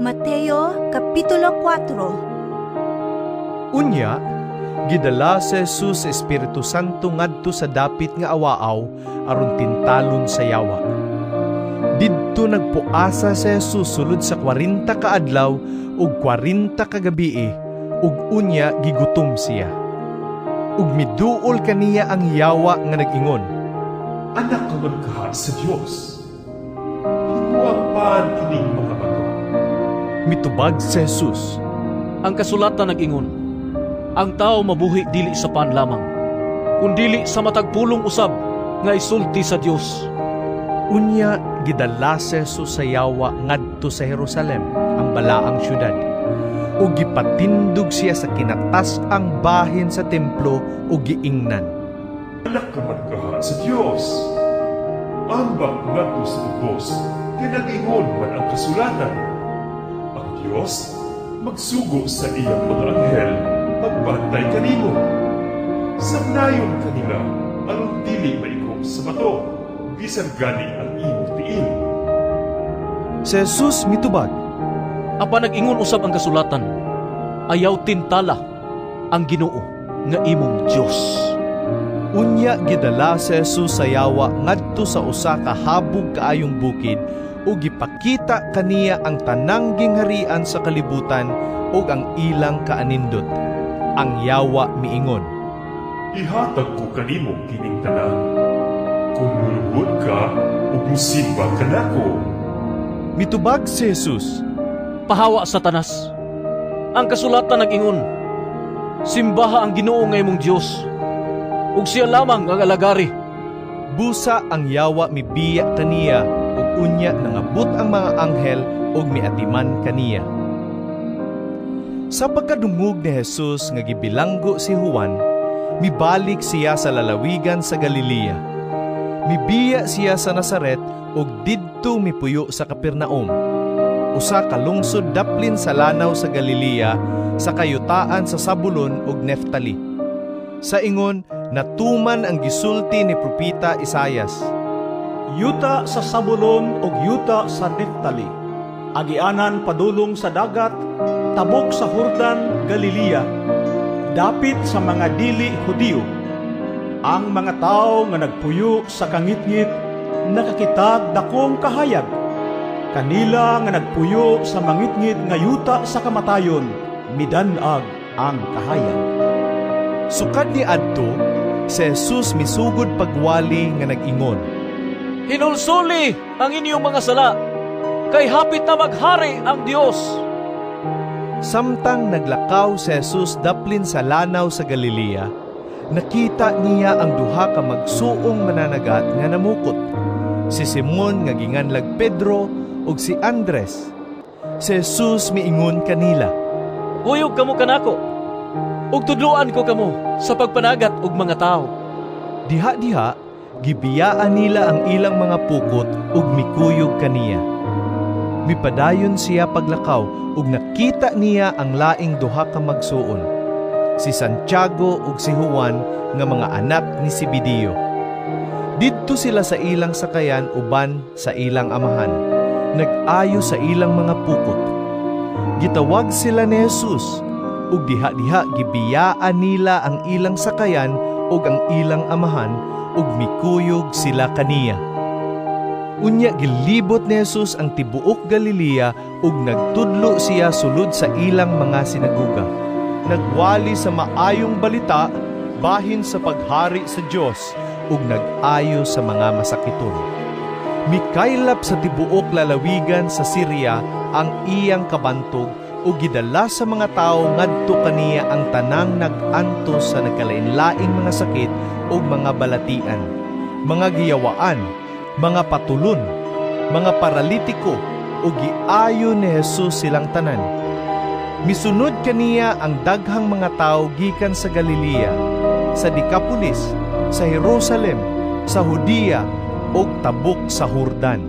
Mateo Kapitulo 4. Unya, gidala si Jesus sa Espiritu Santo ngadto sa dapit nga awaaw aron tintalon sa yawa. Didto nagpuasa si Jesus sulod sa 40 ka adlaw ug 40 ka gabii ug unya gigutom siya. Ug miduol kaniya ang yawa nga nag-ingon, "Anak ka man kaha sa Dios. Himoa pan kining mga bato." Mitubag si Jesus, "Ang kasulatan nag-ingon, ang tao mabuhi dili sa pan lamang, kundili sa matag pulong usab nga isulti sa Dios." Unya gidala si Jesus sa yawa ngadto sa Jerusalem, ang balaang syudad. Ug gipatindog siya sa kinatas-ang bahin sa templo ug giingnan, "Anak ka man kaha sa Dios. Ambak ngadto sa ubos, kay nag-ingon man ang kasulatan, ang Dios magsugo sa iyang mga anghel pagbantay kanimo. Sabnayon ka nila aron dili maiko sa bato, bisan gani ang imong tiil." Si Jesus mitubag, "Apan nag-ingon usab ang kasulatan, ayaw tintala ang Ginoo nga imong Dios." Unya gidala si Jesus sa yawa ngadto sa usa ka habog kaayong bukid ug gipakita kaniya ang tanang gingharian sa kalibutan ug ang ilang kaanindot. Ang yawa miingon, "Ihatag ko kanimo kining tanan, kung mulugod ka ug musimba kanako." Mitubag si Jesus, "Pahawa, Satanas! Ang kasulatan nag-ingon, simbaha ang Ginoo nga imong Dios, ug siya lamang ang alagari." Busa ang yawa mibiya kaniya ug unya nangabot ang mga anghel ug miatiman kaniya. Sa pagkadungog ni Jesus nga gibilanggo si Juan, mibalik siya sa lalawigan sa Galilea. Mibiya siya sa Nazaret ug didto mipuyo sa Capernaum, usa ka lungsod daplin sa lanaw sa Galilea, sa kayutaan sa Zabulon ug Neftali. Sa ingon, natuman ang gisulti ni propeta Isayas, "Yuta sa Sabulon ug yuta sa Neftali, agianan padulong sa dagat, tabok sa Jordan, Galilea, dapit sa mga dili Hudiyo. Ang mga tawo nga nagpuyo sa kangitngit nakakitag dakong kahayag. Kanila nga nagpuyo sa mangitngit nga yuta sa kamatayon, midan-ag ang kahayag." Sukad ni adto, si Jesus misugod pagwali nga nag-ingon, "Hinulsuli ang inyong mga sala, kay hapit na maghari ang Dios." Samtang naglakaw si Jesus daplin sa lanaw sa Galilea, nakita niya ang duha ka magsuong mananagat nga namukot, si Simon nga ginganlag Pedro ug si Andres. Si Jesus miingon kanila, "Kuyog kamo kanako, ug tudloan ko kamo sa pagpanagat og mga tawo." Diha-diha, gibiyaan nila ang ilang mga pukot ug mikuyog kaniya. Mipadayon siya paglakaw ug nakita niya ang laing duha ka magsuon, si Santiago ug si Juan nga mga anak ni Zebedeo. Didto sila sa ilang sakayan uban sa ilang amahan, nag-ayo sa ilang mga pukot. Gitawag sila ni Jesus ug diha-diha gibiyaan nila ang ilang sakayan ug ang ilang amahan ug mikuyog sila kaniya. Unya gilibot ni Jesus ang tibuok Galilea ug nagtudlo siya sulod sa ilang mga sinagoga. Nagwali sa maayong balita bahin sa paghari sa Dios ug nag-ayo sa mga masakiton. Mikaylap sa tibuok lalawigan sa Syria ang iyang kabantog ug gidala sa mga tawo ngadto kaniya ang tanang nag-antos sa nagkalain-laing mga sakit ug mga balatian, mga giyawaan, mga patulon, mga paralitiko, ug giayo ni Jesus silang tanan. Misunod kaniya ang daghang mga tawo gikan sa Galilea, sa Decapolis, sa Jerusalem, sa Judea ug tabok sa Jordan.